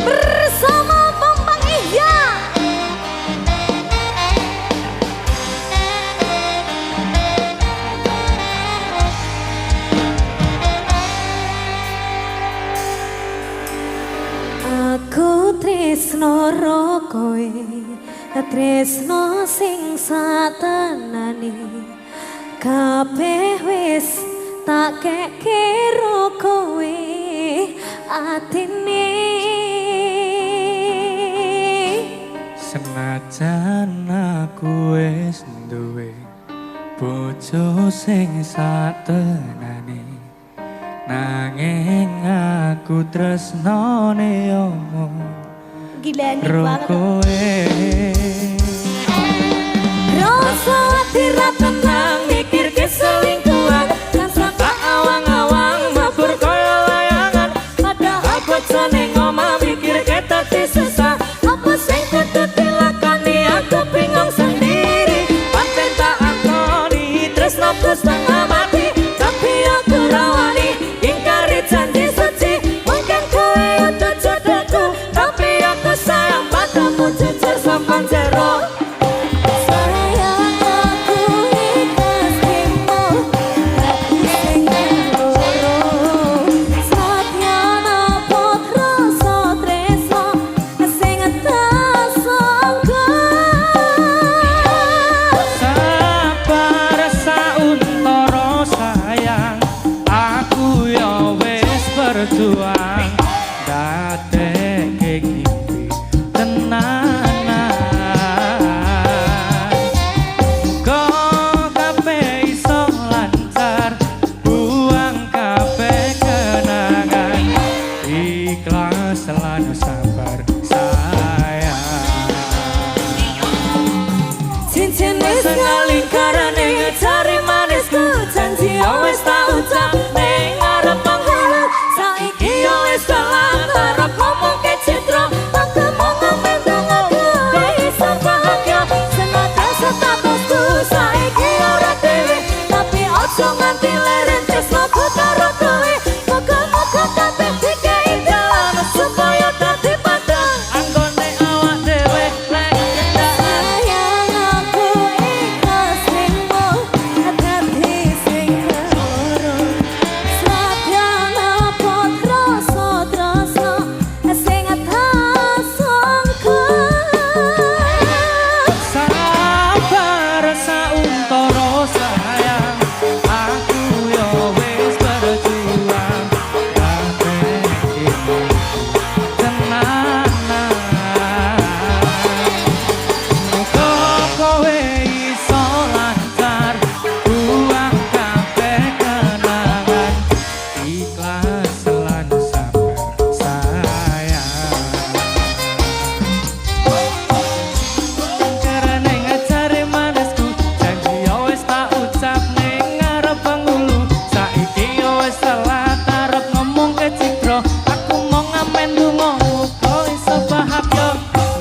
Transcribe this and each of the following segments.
Bersama Bambang Ihya. Aku tresno ro kowe, tresno sing satenane. Kabeh wis tak keke ro kowe atine. Senajan aku wis duwe bojo sing satenane, nanging aku tresnane omong Gila nih ro banget. kowe. Rasa ati ra tenang mikirke selingkuhan, tansah tak awang-awang mabur kaya layangan, padahal bocah ning omah mikirke dadi susah. Apa sing kudu dilakoni, aku bingung sendiri. Pancen tak akoni tresnoku setengah mati, tapi aku ra wani ingkari janji suci. Mungkin kowe udu jodohku, tapi aku sayang padamu jujur saka jero. Sayang aku ikhlas trimo dadi sing loro. Senadyan abot rasa tresno sing tak sangka. Sabar sauntara sayang, aku ya wis berjuang dadekke ngimpi tenanan. Muga kabeh iso lancar, buang kabeh kenangan, ikhlas lan sabar sayang. Cincin wis ngalingkarane jari manisku, janji wis tak ucap ning ngarep penghulu. Saiki yo wis telat arep ngomongke citra, aku mau ngamen donga kowe iso bahagia. Senajan statusku saiki ora dhewe, tapi ojo nganti leren tresnoku karo kowe. Muga-muga kabeh dikei dalan supaya dadi padang anggone awak dhewe lek kendaan. Sayang aku ikhlas trimo dadi sing keloro. Senadyan abot rasa tresno sing tak sangka. Sabar sauntara sayang, aku ya wis berjuang dadekke tenanan. Muga kowe iso lancar, buang kabeh kenangan, ikhlas lan sabar sayang. Karene ngajare manisku, janji yo wis tak ucap ning ngarep penghulu. Saiki yo wis telat arep ngomongke citra, aku mau ngamen donga muga iso bahagia.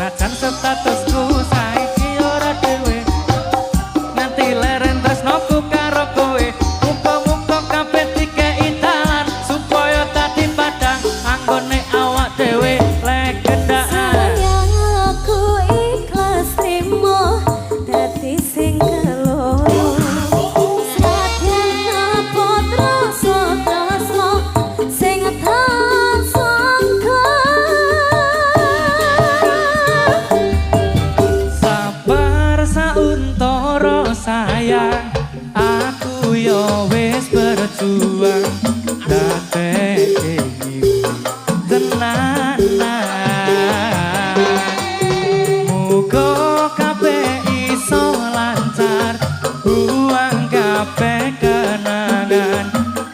Najan statusku saiki ora dhewe, nganti leren tresnoku karo kowe. Muga-muga kabeh dikei dalan supaya dadi padang anggone awak dhewe lek kendaan. Sayang aku ikhlas trimo dadi sing keloro. Senadyan abot rasa tresno sing tak sangka. Sabar sauntara sayang, aku yo wis berjuang dadekke ngimpi tenanan. Muga kabeh iso lancar, buang kabeh kenangan,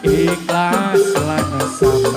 ikhlas lan sabar.